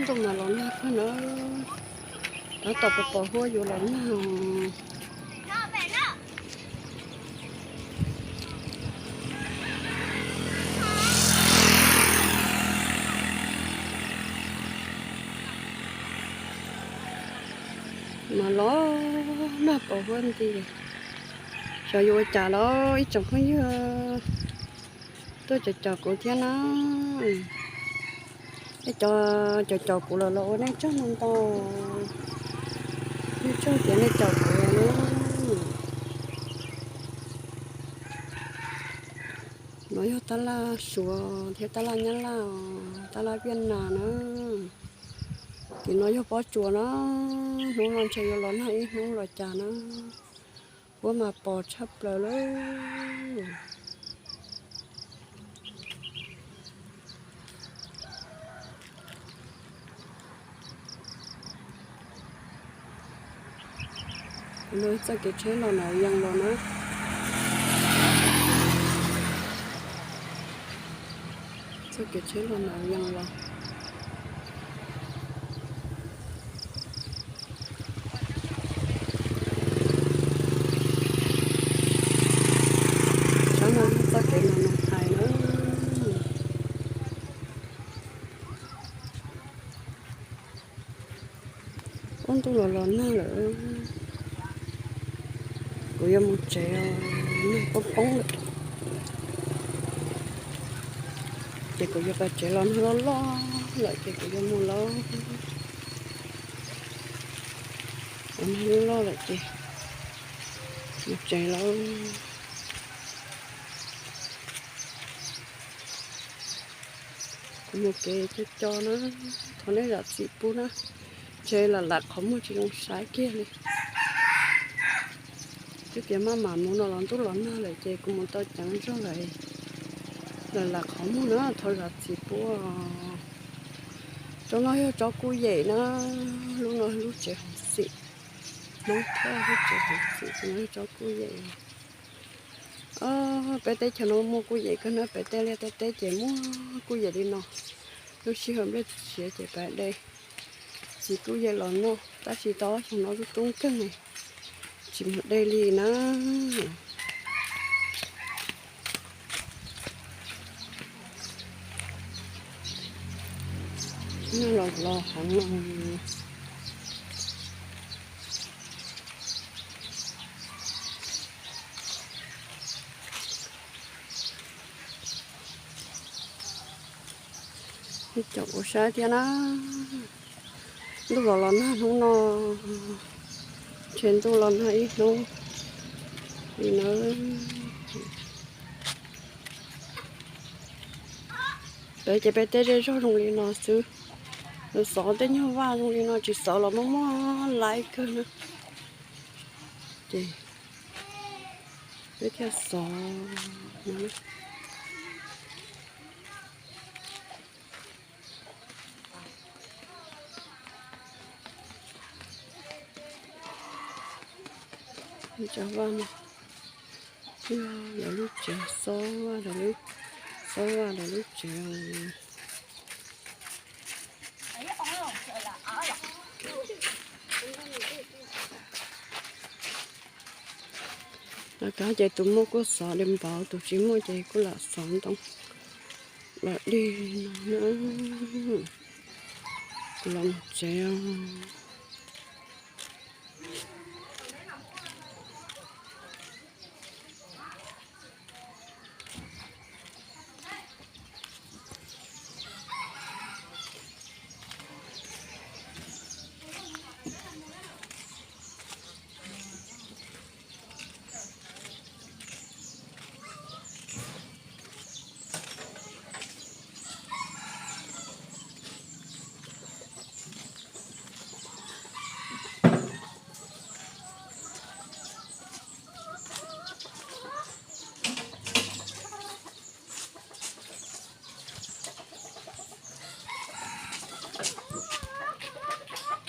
Ntuj mas los nag kawg na, tab tom pos pos huab yuav los nag. Mas los nag pos huab nti, xyov yuav ua cas los ib tsoom phooj ywg tuaj caum caum kuv thiab na. Ib co caum caum kuv los los ua nej tsaug ntau ntau, nej tsaug tias nej caum kuv na. No yog tab laj Suav thiab tab laj Nyab Laj, tab laj Viaj Nam na. Tim no yog pob tsuas na, hnub no ntshe yuav los nag ib hnub los cas na. Huab mas pos tshaj plaws lawm. No txoj kev tsheb los Nam Yees los na. Txoj kev tsheb los Nam Yees los. Sab no yog txoj kev los Nam Hais na. Ub, ntuj los los nag lawm, kuv yuav mus tsev os, nag poob poob lawm. Ces kuv yuav pais tsev los, nag loj loj lawm ces kuv yuav mus lauj. Nag loj loj lawm ces mus tsev lauj. Kuv mus kev co co na, thov nej zam txim pub na, ntshe lam lam qhov muag tsis zoo saib kiag li. Twb tias maj mam mus no los ntuj los nag lawm ces kuv mus tau ceev zog lawm, lam lam qhov muag na, thov zam txim pub. Tsob no yog tsob kuj yem na, lub no lub tsev hauv xim, Hmoob Thoj lub tsev hauv xim, no yog tsob kuj yem. Peb teb chaws no muaj kuj yem kawg na, pem tej liaj tej teb ces muaj kuj yem li no. Lub sij hawm nplej siav ces peb de txiv kuj yem los noj, tab sis tau ob xyoos no tub tub kawg ne, tsis mus de li na. Nag los los heev no. Ib co ua saib thiab na, ntuj los los nag hnub no, ntshe ntuj los nag ib hnub li na. Peb ces peb tej zej zog zoo li no xwb, xov tej nyuag vaj zoo li no tsis xov los muaj muaj laib kawg na. Ces peb thiaj xov. Cov vaj no yog lawv lub tsev, xov vaj lawv lub, xov vaj lawv lub tsev. Lawv kav ces tus muaj kuj xov dej npauv, tus tsis muaj ces kuj lam xov ntoo los dej no na. Kuv los mus tsev os.